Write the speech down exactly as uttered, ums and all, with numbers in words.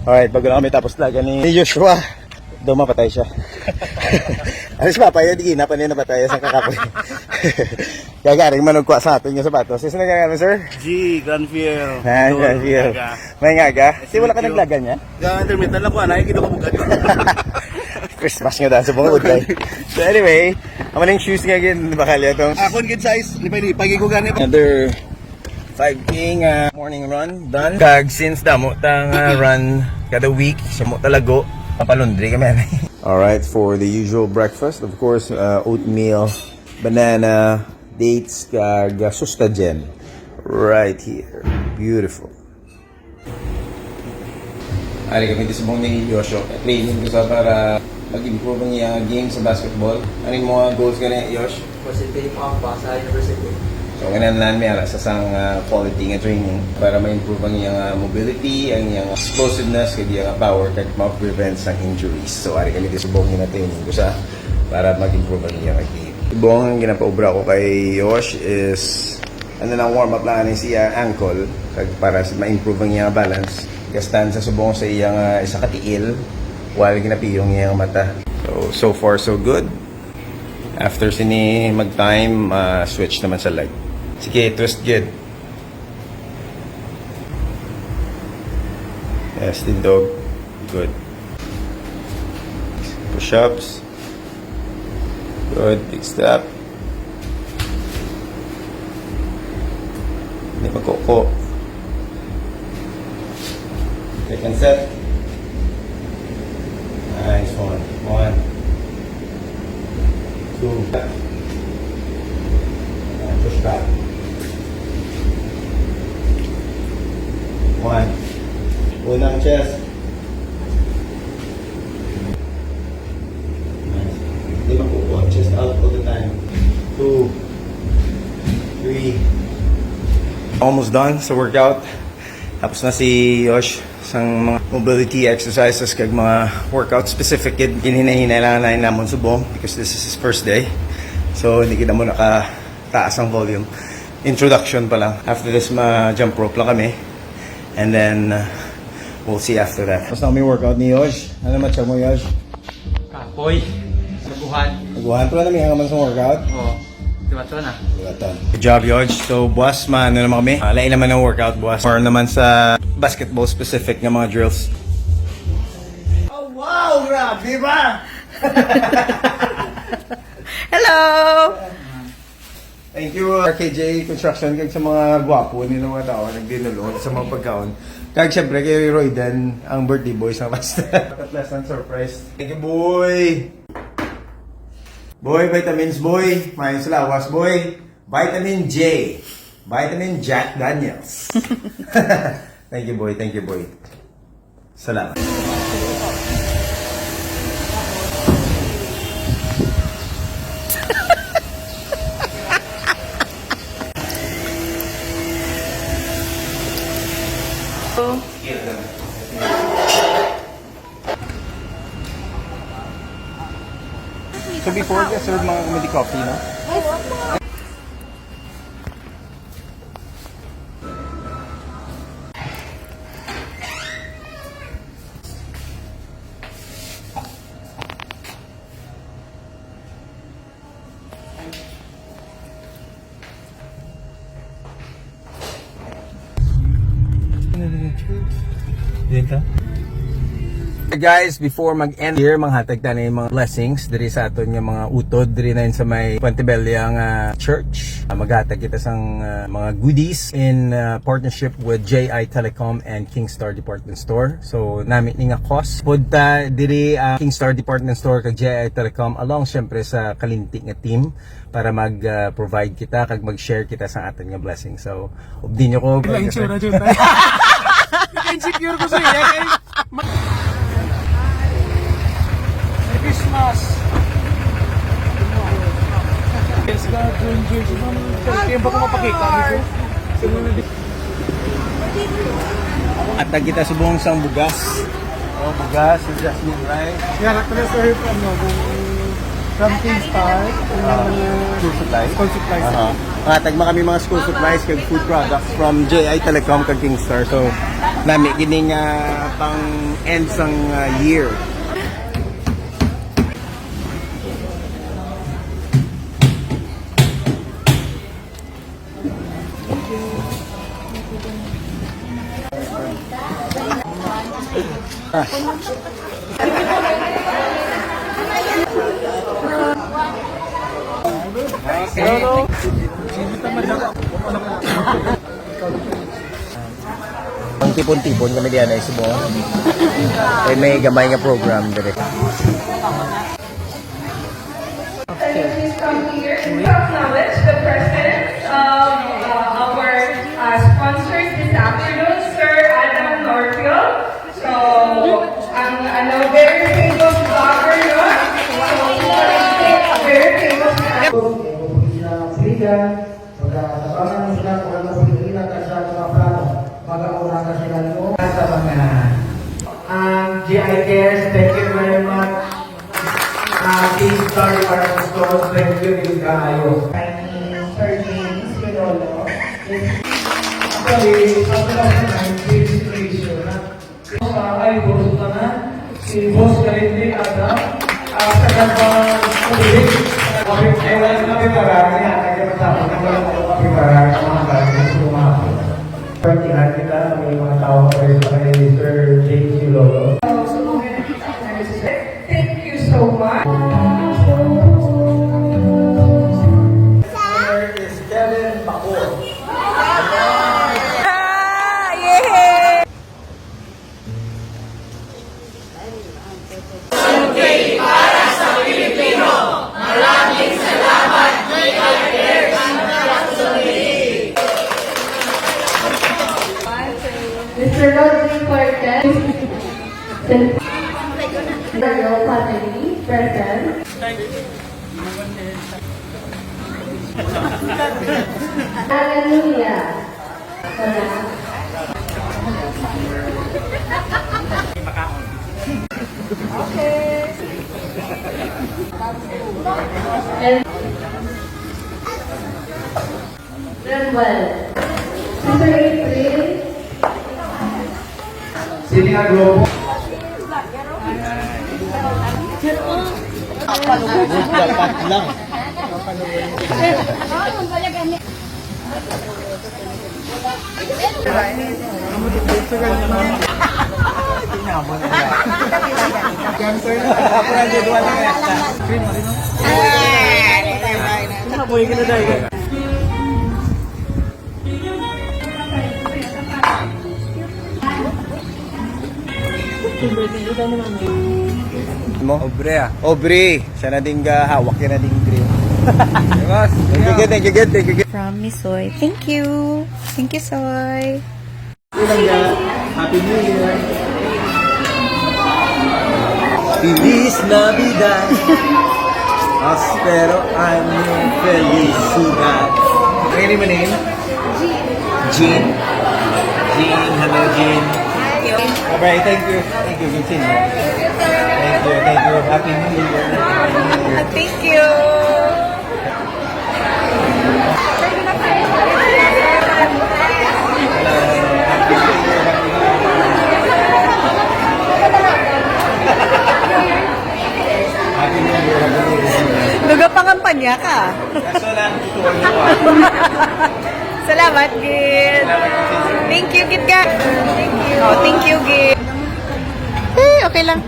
Alright, bago na kami tapos talaga ni Joshua. Daw mapatay siya. Alis pa, pa yun, di na pa niya napatay sa kakapoy. Gagaring manugkwa sa atin nga sapatos. Isa na gagawin, sir? G, Granville. Ah, Granville. May ngaga? Di wala ka naglagan niya? Ga intermittent lang ko, anay, gino ka bugad. Christmas nga daan sa mga uday. So anyway, ang maning shoes nga gin bakal niya itong Akon gid size, lipay-lipay gid ko gani. Another five K nga morning run done. Kag since damo ta nga run kada week, sa mo talago, papalundri kami. Alright, for the usual breakfast, of course, uh, oatmeal, banana, dates, kag uh, sustagen. Right here. Beautiful. Ari kami sa subong ni Joshua. Training ko sa para mag-improve ang iyang game sa basketball. Ano yung mga goals ka na, Josh? Positive ang pa sa university. So, kinahanglan mi ara sa sang ah, quality nga training para ma-improve ang iyang ah, mobility, ang iyang explosiveness, kag iyang power, kag ma-prevent sa injuries. So, ari kami sa subong nga training ko sa para mag-improve ang iyang game. Subong ang ginapaubra ko kay Josh is ano lang, warm up lang ani siya ankle, kag para sa ma-improve ang iyang balance. Gastan sa subong sa iyang ah, isa ka tiil, while ginapiyong iyang mata. So, so far so good. After sini mag-time, ah, switch naman sa leg. Sige, twist good. Yes, dog. Good. Push-ups. Good, big step. Hindi magkuko. Second set. Nice one. One. Two. Push back. One. Unang chest. Nice. Di makukuha. Chest out all the time. Two. Three. Almost done sa workout. Tapos na si Yosh sang mga mobility exercises kag mga workout specific gid. Ginhinay-hinay lang na namon subong because this is his first day. So, hindi kita mo nakataas ang volume. Introduction pa lang. After this, ma-jump rope lang kami. And then, uh, we'll see after that. Tapos na kami workout ni Yosh. Ano naman siya mo, Yosh? Kapoy. Naguhan. Naguhan. Pero namihan naman sa workout. Oo. Diba to na? Diba to? Good job, Yosh. So, buwas, ma-, ano naman kami? Ah, lain naman ang workout, buwas. Or naman sa basketball specific nga mga drills. Oh, wow! Grabe ba? Hello! Thank you, R K J Construction, kag sa mga gwapo nila mga tao nagdinulong sa mga pagkaon. Kag syempre kay Royden, ang birthday boy sa Master. Pleasant surprise. Thank you, boy. Boy, vitamins, boy. May sa lawas, boy. Vitamin J. Vitamin Jack Daniels. Thank you, boy. Thank you, boy. Salamat. So before, they serve mga comedy coffee, no? Dito. Guys, before mag-end here, manghatag ta ni mga blessings diri sa aton nga mga utod diri na yun sa may Puente Bella nga church. Ah, maghatag kita sang ah, mga goodies in ah, partnership with J I Telecom and King Star Department Store. So, nami ni nga cause. Punta diri ang King Star Department Store kag J I Telecom along syempre sa Kalinti nga team para mag ah, provide kita kag mag-share kita sa aton nga blessing. So, ubdi nyo ko. Wala, insure na dyan. Insecure ko sa iya, kay ma-, Merry Christmas. Yes, God, June, June, June. Kaya ba ko mapakita dito? At nagkita subong sang bugas. Oh, bugas, yung jasmine rice. Yeah, nagpala sa hip, ano, from King Star, yung Ah, mga school supplies? School supplies. Aha. Mga tagma kami mga school supplies kag food products from J I Telecom kag King Star. So, Nami gini nga pang end sang, ah, year. Ang tipon-tipon kami diyan ay subo. Ay may gamay nga program diri. Can you please come here and acknowledge the presence of, uh, our, uh, sponsors this afternoon, Sir Adam Norquio? So, ang, ano, very famous vlogger, no? So, very famous na. Pagkatabangan mo sila kung ano pinili na sa mga plano, mag-auna na sila mo. Sa mga, um, G I Cares, thank you very much. Ah, King Star Department Stores, thank you, King Kaayo. Kay Sir James Manolo. Actually, sa two thousand nineteen, si Mauricio na. Sa ay, boss na na. Si Boss Kalindi at, ah, ah, sa Gabang Public. Kapit-, eh, wala na kapibaran niya. Kaya matapos na wala ko kapibaran sa mga bagay sa mga hapon. Partihan kita, may mga tao pa rin sa kay Sir James Yulolo. Thank you so much. Here is Kevin Bacor. Ah, yay! Mister Rodney Cortez, the royal family present. Hallelujah. Wala. Okay. And Manuel. Sister April. Sini nga grupo? Dapat lang. Mo? Obre, ah. Obre. Siya na ding, ah, hawak, yan na ding green. Boss, thank you, good, thank you, good, thank you, good. From Miss Soy. Thank you. Thank you, Soy. Happy New Year. Feliz Navidad. Prospero Año Felicidad. Ano yung name? Jean. Jean, hello, Jean. Bye-bye, thank you. Thank you, good seeing you. Thank you, thank you. Happy New Year. Thank you. Happy New Year, happy New Year. Duga pangampanya ka. Kaso lang, tutuan mo, ah. Salamat, gid. Thank you, gid ka. Thank you. Oh, thank you, gid. Eh, okay lang.